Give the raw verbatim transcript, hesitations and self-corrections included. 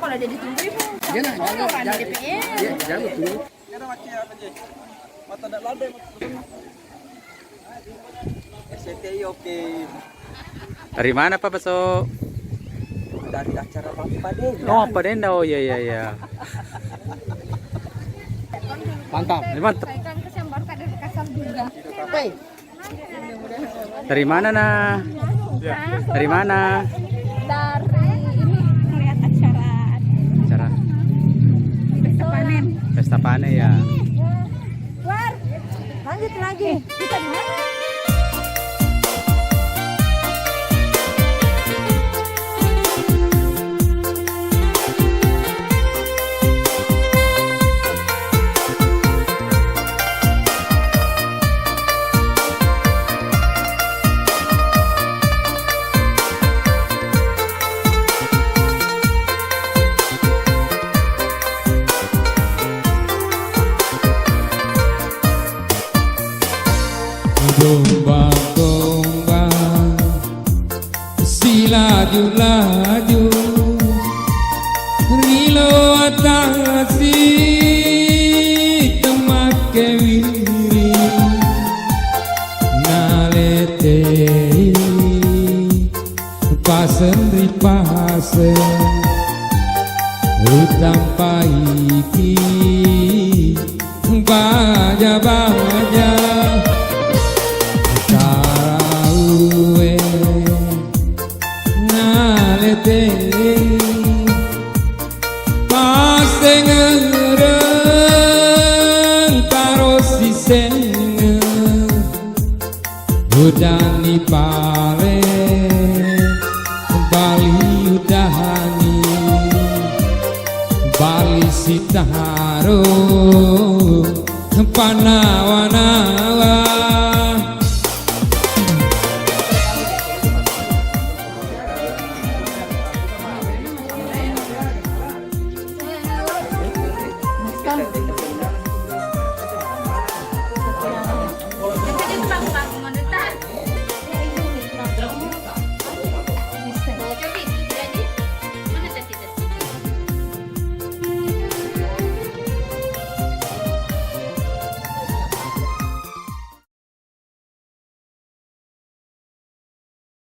Jadi tunggu ibu. Iya, nah, jangan, jangan. D P R. Iya, jangan tunggu. Ada macam apa, Ji? Mata ndak lada, mata. S T I, oke. Dari mana, Pak Baso? Dari acara Bang Padenda. Oh, Padenda. Oh, iya, iya, iya. Mantap. Ini mantap. Saya kan kesian baru kadang kesal juga. Woi. Dari mana, nah? Dari mana? Dari ini, melihat acara. Acara? Pesta panen. Pesta panen, ya. Keluar. Lanjut lagi. Kita di mana? Domba-domba silaju-laju ri lo atasi temmakke wiri, naletei paseng ri paseng utampaiki baja-baja tarawe nalete pasengereng tarosi sengeng. Udani pale bali udani bali sitaro panawa-nawa